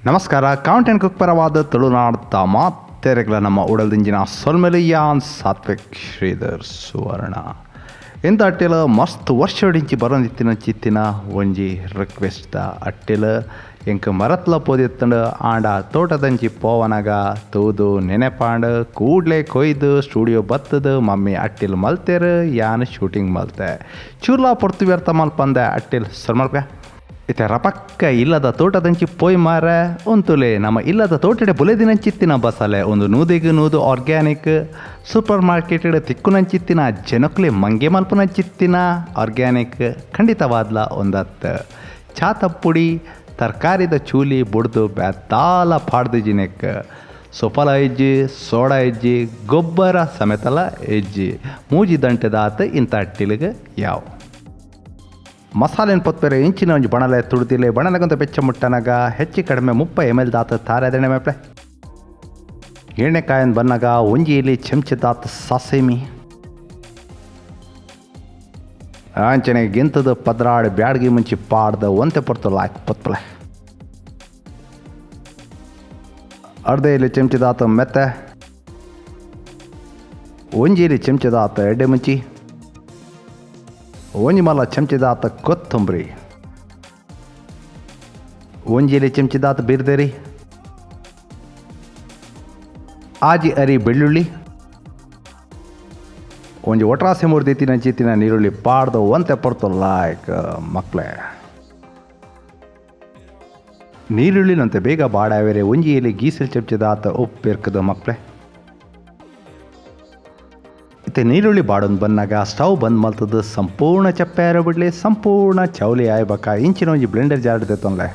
ನಮಸ್ಕಾರ, count and cook ಪರವಾದ ತುಳುನಾಡ್ದ ಮಾತೆರೆಗ್ಲ ನಮ್ಮ ಉಡಲ್ದಿಂಜಿನ ಸೊಲ್ಮೆಲಿಯಾನ್ ಸಾತ್ವಿಕ್ ಶ್ರೀಧರ್ ಸುವರ್ಣ. ಇಂತ ಅಟ್ಟಿಲ ಮಸ್ತ್ ವರ್ಷಡಿಂಚಿ ಬರೋದಿತ್ತಿನ ಚಿತ್ತಿನ ಒಂಜಿ ರಿಕ್ವೆಸ್ಟ್ ಅಟ್ಟಿಲ ಎಂಕ್ ಮರತ್ಲ ಪೋದಿತ್ತಂಡು. ಆಂಡ ತೋಟದಂಚಿ ಪೋವನಗ ತೂದು ನೆನೆಪಾಂಡ್, ಕೂಡ್ಲೆ ಕೊಯ್ದು ಸ್ಟುಡಿಯೋ ಬತ್ತದು ಮಮ್ಮಿ ಅಟ್ಟಿಲ್ ಮಲ್ತೇರು, ಯಾನ್ ಶೂಟಿಂಗ್ ಮಲ್ತೆ. ಚೂರ್ಲಾ ಪೊರ್ತು ವ್ಯರ್ಥ ಮಲ್ಪಂದೆ ಅಟ್ಟಿಲ್ ಸರ್ ಮಲ್ಪೆ. ಇತ್ತೆ ರಪಕ್ಕ ಇಲ್ಲದ ತೋಟದಂಚಿ ಪೋಯ್ ಮಾರ ಉಂತುಲೆ. ನಮ್ಮ ಇಲ್ಲದ ತೋಟಡೆ ಬುಲೆದಿನಂಚಿತ್ತಿನ ಬಸಲೆ ಒಂದು ನೂದೆಗ್ ನೂದು organic, super market ತಿಕ್ಕುನಂಚಿತ್ತಿನ ಜನಕ್ಲೆ ಮಂಗೆ ಮಲ್ಪುನಂಚಿತ್ತಿನ ಆರ್ಗ್ಯಾನಿಕ್ ಖಂಡಿತವಾದ್ಲ ಒಂದತ್ತು. ಚಾತಪ್ಪುಡಿ ತರಕಾರಿದ ಚೂಲಿ ಬುಡ್ದು ಬ್ಯಾತಾಲ ಪಾಡ್ದು ಜಿನೆಕ್ ಸೊಫಲ ಇಜ್ಜಿ, ಸೋಡಾ ಇಜ್ಜಿ, ಗೊಬ್ಬರ ಸಮೇತಲ ಇಜ್ಜಿ. ಮೂಜಿ ದಂಟೆದಾತ ಇಂಥ ಅಟ್ಟಿಲಿಗೆ ಯಾವ ಮಸಾಲೆನ ಪೊತ್ಪೆರೆ ಇಂಚಿನ ಒಂಜಿ ಬಣಲೆ ತುಡ್ದಿಲೆ. ಬಣಲೆಗೊಂತ ಬೆಚ್ಚ ಮುಟ್ಟನಗ ಹೆಚ್ಚು ಕಡಿಮೆ 30 ml ದಾತ ತಾರೆದೆಣ್ಣೆ ಮೇಪ್ಲೆ. ಎಣ್ಣೆಕಾಯನ್ ಬನ್ನಗ ಒಂಜಿ ಇಲ್ಲಿ ಚೆಂಚದಾತ ಸಾಸೇಮಿ, ಅಂಚನೆ ಗಿಂತದ 12 ಬ್ಯಾಡ್ಗಿ ಮುಂಚಿ ಪಾಡ್ದ ಒಂತೆ ಪೊರ್ತು ಲಾಯ್ಕ್ ಪೊತ್ಪಲೆ. ಅರ್ಧ ಇಲ್ಲಿ ಚೆಂಚದಾತ ಮೆತ್ತೆ, ಒಂಜಿ ಇಲ್ಲಿ ಚೆಂಚದಾತ ಎಡ್ಡೆ ಮುಂಚಿ, ಒಂಜಿ ಮಲ್ಲ ಚೆಂಚದಾತ ಕೊತ್ತಂಬರಿ, ಒಂಜಿಲಿ ಚೆಂಚದಾತ ಬಿರ್ದೆರಿ, ಆಜಿ ಅರಿ ಬೆಳ್ಳುಳ್ಳಿ, ಒಂಜಿ ಒಟ್ರಾಸಿ ಮೂರ್ದಿತ್ತಿನ ಚೀತಿನ ನೀರುಳ್ಳಿ ಪಾಡ್ದು ಒಂತೆ ಪೊರ್ತು ಲಾಯ್ಕ್ ಮಕ್ಕಳೇ. ನೀರುಳ್ಳಿನಂತೆ ಬೇಗ ಬಾಡಾವೆರೆ ಒಂಜಿ ಎಲೆ ಗೀಸಲ್ ಚಮಚದಾತ ಉಪ್ಪು ಮಕ್ಕಳೇ. ಇತ್ತೆ ನೀರುಳ್ಳಿ ಬಾಡೊಂದು ಬನ್ನಾಗ ಸ್ಟವ್ ಬಂದ್ ಮಲ್ತದ್ದು ಸಂಪೂರ್ಣ ಚಪ್ಪೆ ಆರೋ ಬಿಡ್ಲಿ. ಸಂಪೂರ್ಣ ಚೌಲಿ ಆಯ್ಬಕ ಇಂಚಿನ ಒಂಜಿ ಬ್ಲೆಂಡರ್ ಜಾರ್ ತೊಂದ್ರೆ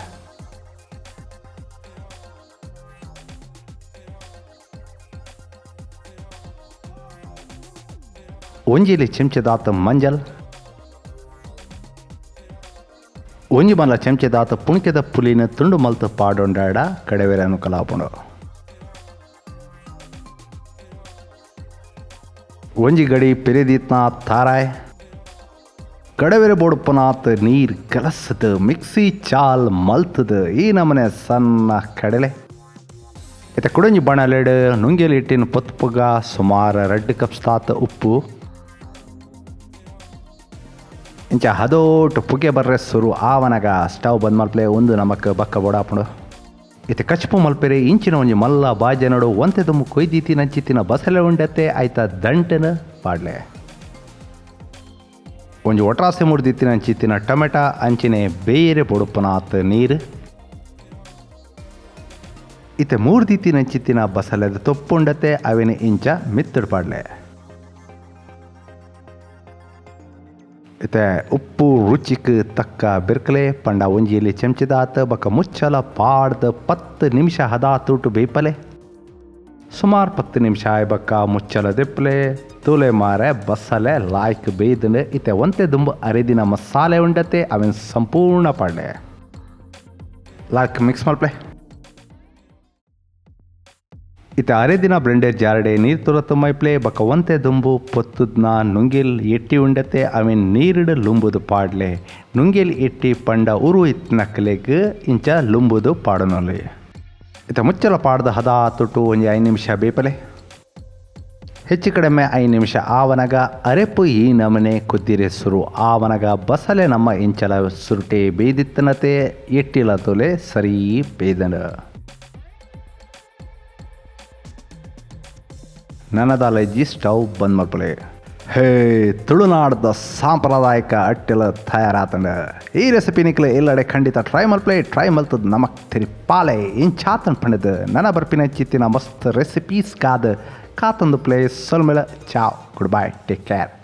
ಒಂಜಿಲಿ ಚೆಂಚದಾತ ಮಂಜಲ್, ಒಂಜಿ ಮಲ್ಲ ಚೆಂಚದಾತ ಪುಣ್ಕೆದ ಪುಲಿನ ತುಂಡು ಮಲ್ತು ಪಾಡೊಂಡಾಡ ಕಡೆವೇರೆ ಅನುಕೂಲ ಆಪುಂಡು. ಒಂಜಿ ಗಡಿ ಪೆರಿದೀತ್ನ ತಾರಾಯ್ ಕಡವೆರೆ ಬೋಡುಪ್ಪನಾತ್ ನೀರು ಕಲಸದ ಮಿಕ್ಸಿ ಚಾಲ್ ಮಲ್ತದ ಈ ನಮನೆ ಸಣ್ಣ ಕಡಲೆ. ಇತ್ತೆ ಕುಡಂಜಿ ಬಣಲೆಡ್ ನುಂಗೆಲ್ ಇಟ್ಟಿನ ಪೊತ್ಪುಗ. ಸುಮಾರು 2 ಕಪ್ಸ್ ತಾತ ಉಪ್ಪು. ಇಂಚ ಹದೋಟು ಪುಗೆ ಬರ್ರೆ ಸುರು ಆವನಗ ಸ್ಟವ್ ಬಂದ್ ಮಲ್ಪ್ಲೆ. ಒಂದು ನಮಕ್ ಬಕ್ಕ ಬೋಡಾಪುಂಡು. ಇತ್ತೆ ಕಚ್ಪು ಮಲ್ಪೆರೆ ಇಂಚಿನ ಒಂಜಿ ಮಲ್ಲ ಬಾಜನಡು ಒಂತೆ ದುಂಬು ಕೊಯ್ದೀತಿ ನಂಚಿತ್ತಿನ ಬಸಲೆ ಉಂಡತೆ ಆಯ್ತ ದಂಟನ ಪಾಡ್ಲೆ. ಒಂಜಿ ಒಟ್ರಾಸೆ ಮುರ್ದಿತ್ತಿನ ಅಂಚಿತ್ತಿನ ಟೊಮೆಟ, ಅಂಚಿನೆ ಬೇರೆ ಬೊಡುಪನಾತ್ ನೀರು. ಇತ್ತೆ ಮೂರ್ದಿತ್ತಿನ ಅಂಚಿತ್ತಿನ ಬಸಲೆದ ತೊಪ್ಪುಂಡತೆ ಅವೆನ ಇಂಚ ಮಿತ್ತಡ್ ಪಾಡ್ಲೆ. ಇತ್ತೆ ಉಪ್ಪು ರುಚಿಕ್ ತಕ್ಕ ಬಿರ್ಕಲೆ. ಪಂಡ ಒಂಜಿಯಲ್ಲಿ ಚೆಂಚದಾತ ಬಕ ಮುಚ್ಚಲ ಪಾಡ್ದ 10 ನಿಮಿಷ ಹದಾ ತೂಟು ಬೇಯ್ಪಲೆ. ಸುಮಾರು 10 ನಿಮಿಷ ಆಯ್ಬಕ್ಕ ಮುಚ್ಚಲ ದೆಪ್ಪಲೆ. ತೂಲೆ ಮಾರೆ, ಬಸಲೆ ಲಾಯ್ಕ್ ಬೇಯ್ದಂಡು. ಇತ್ತೆ ಒಂತೆ ದುಂಬು ಅರೆದಿನ ಮಸಾಲೆ ಉಂಡತೆ ಅವೆನ್ ಸಂಪೂರ್ಣ ಪಾಡ್ಲೆ. ಲಾಯ್ಕ್ ಮಿಕ್ಸ್ ಮಲ್ಪ್ಲೆ. ಇತ್ತೆ ಅರೆದಿನ ಬ್ಲೆಂಡರ್ ಜಾರಡೆ ನೀರು ತುರತ್ತು ಮೈಪ್ಲೆ. ಬಕ ಒಂತೆ ದುಂಬು ಪೊತ್ತುದ್ನ ನುಂಗಿಲ್ ಎಟ್ಟಿ ಉಂಡತೆ ಅವೆನ್ ನೀರಿಡು ಲುಂಬುದು ಪಾಡ್ಲೆ. ನುಂಗಿಲ್ ಎಟ್ಟಿ ಪಂಡ ಉರು ಇತ್ನಕ್ಲೆಗ್ ಇಂಚ ಲುಂಬುದು ಪಾಡನೊಲಿ. ಇತ್ತೆ ಮುಚ್ಚಲ ಪಾಡ್ದ ಹದಾ ತುಟ್ಟು ಒಂಜಿ 5 ನಿಮಿಷ ಬೇಪಲೆ. ಹೆಚ್ಚು ಕಡಿಮೆ 5 ನಿಮಿಷ ಆವನಗ ಅರೆಪು ಈ ನಮನೆ ಕುದ್ದಿರೆ ಸುರು ಆವನಗ ಬಸಲೆ ನಮ್ಮ ಇಂಚಲ ಸುರುಟೆ ಬೇಯ್ದಿತ್ತನತೆ ಎಟ್ಟಿಲ ತೋಲೆ ಸರಿ ಬೇಯ್ದನ. ನನದಾಲಜ್ಜಿ ಸ್ಟವ್ ಬಂದ್ ಮಲ್ಪಲೆ. ಹೇ, ತುಳುನಾಡ್ದ ಸಾಂಪ್ರದಾಯಿಕ ಅಟ್ಟಿಲ ತಯಾರಾತಂಡ. ಈ ರೆಸಿಪಿ ನಿಕ್ಲೆ ಎಲ್ಲಡೆ ಖಂಡಿತ ಟ್ರೈ ಮಲ್ಪ್ಲೆ. ಟ್ರೈ ಮಲ್ತದ ನಮಕ್ ತಿರಿಪಾಲೆ ಇಂಚಾತನ್ ಪಂಡದ. ನನ್ನ ಬರ್ಪಿನ ಚಿತ್ತಿನ ಮಸ್ತ್ ರೆಸಿಪೀಸ್ ಕಾದ ಕಾತಂದು play. ಸೊಲ್ಮೆಲ, ciao, good bye, take care.